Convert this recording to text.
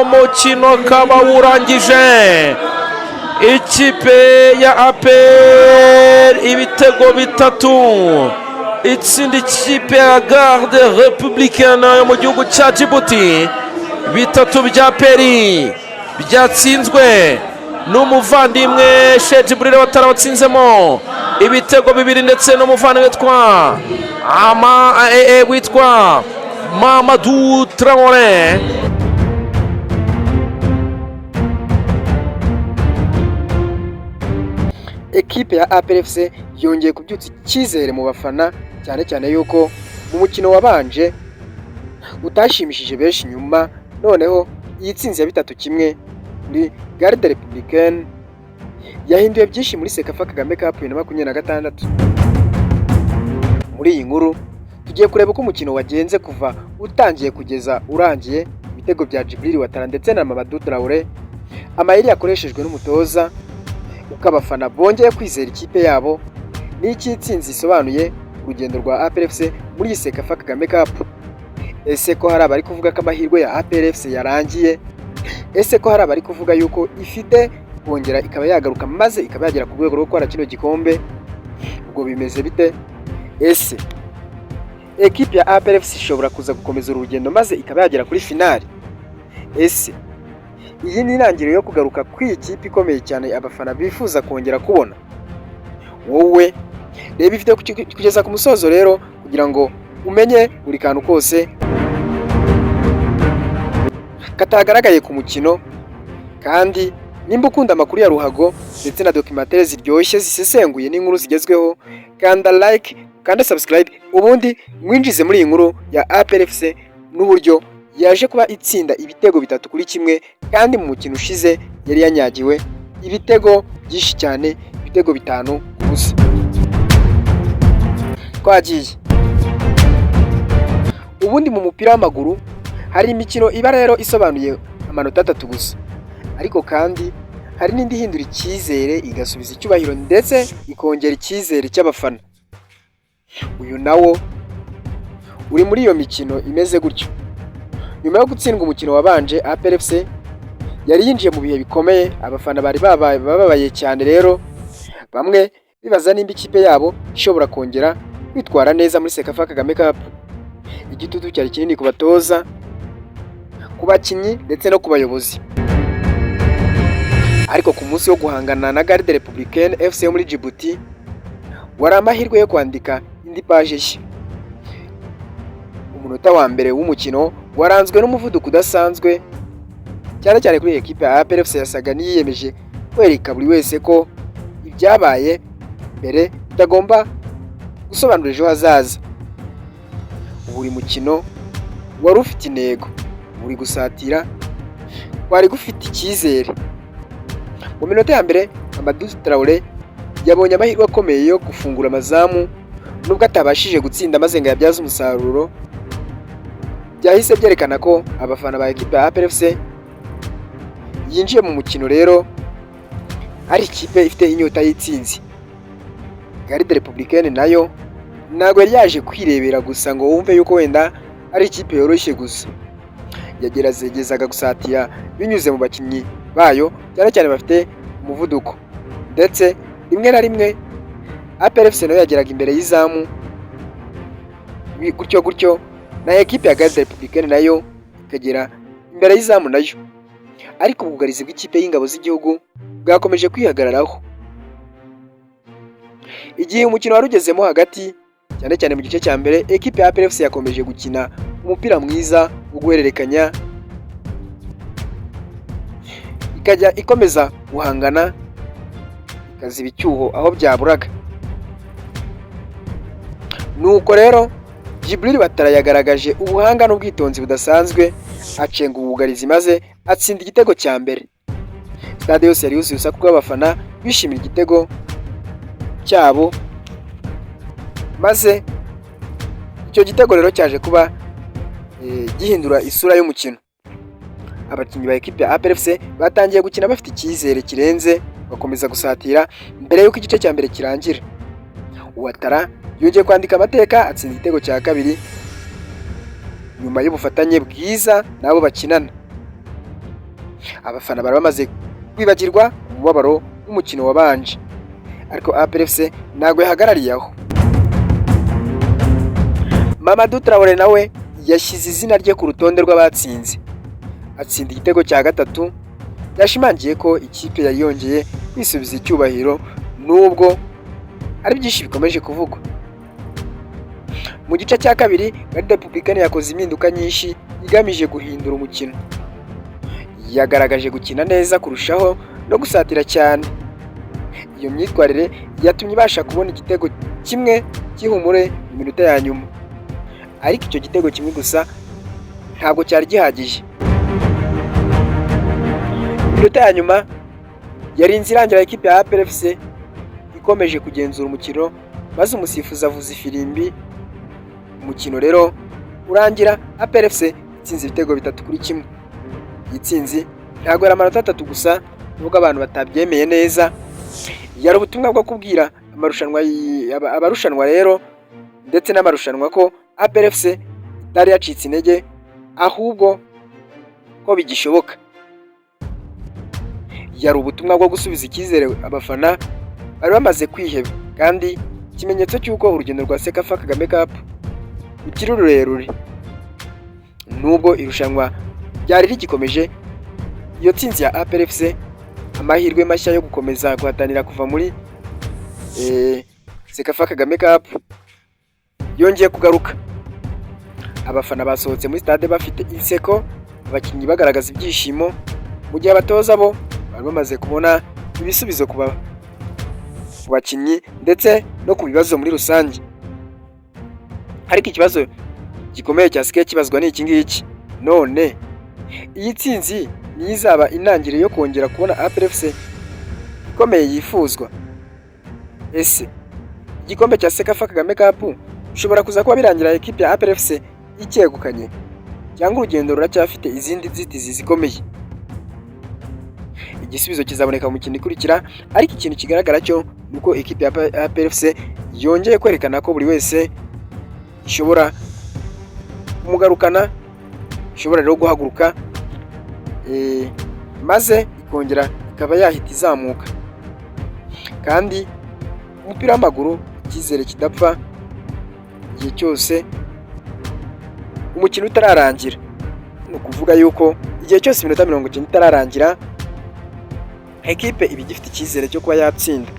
Umukino ukaba urangije, ikipe ya APR ibitego 3 itsinda ikipe ya Garde Républicaine yo mu gihugu cya Djibouti. 3 bya APR byatsinzwe n'umuvandimwe Cheick Djibril Ouattara watsinzemo ibitego 2, ndetse n'umuvandimwe witwa ama witwa Mamadou Traoré. Ekipe ya APR FC yongeye kubyutsa icyizere mu bafana, cyane cyane yuko mu mukino wabanje utashimishije benshi. Nyuma noneho iyi tsinzi ya 3-1 muri Garde Républicaine yahinduye byinshi muri CECAFA Kagame Cup 2026. Muri iyi nkuru tugiye kureba uko umukino wagenze kuva utangiye kugeza urangiye, ibitego bya Djibril Ouattara ndetse na Mamadou Traoré, amayeri yakoreshejwe n'umutoza, uko abafana bongeye kwizera ikipe yabo, n'icyo itsinzi isobanuye urugendo rwa APR FC muri iyi CECAFA Kagame Cup. Ese ko hari abari kuvuga ko amahirwe ya APR FC yarangiye? Ese ko hari abari kuvuga yuko ifite kongera ikaba yagaruka maze ikaba yagera ku rwego rwo gutwara kino gikombe? Ubwo bimeze bite? Ese ekipe ya APR FC ishobora kuza gukomeza uru rugendo maze ikaba yagera kuri finali? Ese iyi ni intangiriro yo kugaruka kw'iyi kipe ikomeye cyane abafana bifuza kongera kubona? Wowe reba ifite kugeza ku musozo rero kugira ngo umenye buri kantu kose katagaragaye ku mukino. Kandi nimba ukunda amakuru ya ruhago ndetse na documentaire ziryoshye zisesenguye n'inkuru zigezweho, kanda like, kanda subscribe, ubundi mwinjize muri iyi nkuru ya APR FC n'uburyo yaje kuba itsinda ibitego 3-1, kandi mu mukino ushize yari yanyagiwe ibitego byinshi cyane, ibitego 5-0. Twagiye. Ubundi mu mupira w'amaguru hari imikino iba rero isobanuye amanota 3 gusa, ariko kandi hari n'indi ihindura icyizere, igasubiza icyubahiro ndetse ikongera icyizere cy'abafana. Uyu nawo uri muri iyo mikino imeze gutyo. Nyuma yo gutsindwa umukino wabanje, APR FC yari yinjiye mu bihe bikomeye. Abafana bari bababaye cyane rero, bamwe bibaza nimba ikipe yabo ishobora kongera kwitwara neza muri CECAFA Kagame Cup. Igitutu cyari kinini ku batoza, ku bakinnyi ndetse no ku bayobozi. Ariko ku munsi wo guhangana na Garde Républicaine FC yo muri Djibouti, wari amahirwe yo kwandika indi paje nshya. Umunota wa mbere w'umukino waranzwe n'umuvuduko udasanzwe, cyane cyane kuri ekipe ya APR FC yasaga n'iyiyemeje kwereka buri wese ko ibyabaye mbere bitagomba gusobanura ejo hazaza. Buri mukino wari ufite intego, buri gusatira kwari gufite icyizere. Mu minota ya mbere, Mamadou Traoré yabonye amahirwe akomeye yo gufungura amazamu, nubwo atabashije gutsinda maze ngo ayabyaze umusaruro. Byahise byerekana ko abafana ba ekipe ya APR FC yinjiye mu mukino rero ari ikipe ifite inyota y'itsinzi. Garde Républicaine nayo ntabwo yari yaje kwirebera gusa ngo wumve yuko wenda ari ikipe yoroshye gusa. Yageragezaga gusatira binyuze mu bakinnyi bayo, cyane cyane bafite umuvuduko, ndetse rimwe na rimwe APR FC nayo yageraga imbere y'izamu gutyo gutyo, na ekipe ya Garde Républicaine nayo ikagera imbere y'izamu nayo, ariko ubwugarizi bw'ikipe y'ingabo z'igihugu bwakomeje kwihagararaho. Igihe umukino wari ugezemo hagati, cyane cyane mu gice cya mbere, ekipe ya APR FC yakomeje gukina umupira mwiza wo guhererekanya, ikajya ikomeza guhangana, ikaziba icyuho aho byaburaga. Nuko rero Djibril Ouattara yagaragaje ubuhanga n'ubwitonzi budasanzwe, acenga ubwugarizi maze atsinda igitego cya mbere. Stade yose yari yuzuye urusaku rw'abafana bishimira igitego cyabo, maze icyo gitego rero cyaje kuba gihindura isura y'umukino. Abakinnyi ba ekipe ya APR FC batangiye gukina bafite icyizere kirenze, bakomeza gusatira mbere y'uko igice cya mbere kirangira. Ouattara yongeye kwandika amateka, atsinda igitego cya kabiri nyuma y'ubufatanye bwiza n'abo bakinana. Abafana bari bamaze kwibagirwa umubabaro w'umukino wabanje, ariko APR FC ntabwo yahagarariye aho. Mamadou Traore nawe yashyize izina rye ku rutonde rw'abatsinze, atsinda igitego cya gatatu yashimangiye ko ikipe yari yongeye kwisubiza icyubahiro, nubwo ari byinshi bikomeje kuvugwa. Mu gice cya kabiri, Garde Républicaine yakoze impinduka nyinshi igamije guhindura umukino. Yagaragaje gukina neza kurushaho no gusatira cyane. Iyo myitwarire yatumye ibasha kubona igitego kimwe cy'ihumure mu minota ya nyuma, ariko icyo gitego kimwe gusa ntabwo cyari gihagije. Iminota ya nyuma yarinze irangira ikipe ya APR FC ikomeje kugenzura umukino, maze umusifuzi avuza ifirimbi. Umukino rero urangira APR FC itsinze ibitego 3-1. Iyi tsinzi ntabwo yari amanota 3 gusa, nubwo abantu batabyemeye neza. Yari ubutumwa bwo kubwira amarushanwa, abarushanwa rero ndetse n'amarushanwa, ko APR FC itari yacitse intege, ahubwo ko bigishoboka. Yari ubutumwa bwo gusubiza icyizere abafana bari bamaze kwiheba, kandi ikimenyetso cy'uko urugendo rwa CECAFA Kagame Cup rukiri rurerure nubwo irushanwa ryari rigikomeje. Iyo tsinzi ya APR FC, amahirwe mashya yo gukomeza guhatanira kuva muri CECAFA Kagame Cup yongeye kugaruka. Abafana basohotse muri stade bafite inseko, abakinnyi bagaragaza ibyishimo, mu gihe abatoza bo bari bamaze kubona ibisubizo ku bakinnyi ndetse no ku bibazo muri rusange. Ariko ikibazo gikomeye cyasigaye kibazwa ni iki ngiki: none iyi tsinzi niyo izaba intangiriro yo kongera kubona APR FC ikomeye yifuzwa? Ese igikombe cya CECAFA Kagame Cup bishobora kuza kuba birangira ekipe ya APR FC icyegukanye, cyangwa urugendo ruracyafite izindi nzitizi zikomeye? Igisubizo kizaboneka mu mikino ikurikira, ariko ikintu kigaragara cyo ni uko ekipe ya APR FC yongeye kwerekana ko buri wese ishobora kumugarukana, ishobora rero guhaguruka maze ikongera ikaba yahita izamuka. Kandi umupira w'amaguru, icyizere kidapfa igihe cyose umukino utararangira. Ni ukuvuga yuko igihe cyose iminota 90 itararangira, ekipe iba igifite icyizere cyo kuba yatsinda.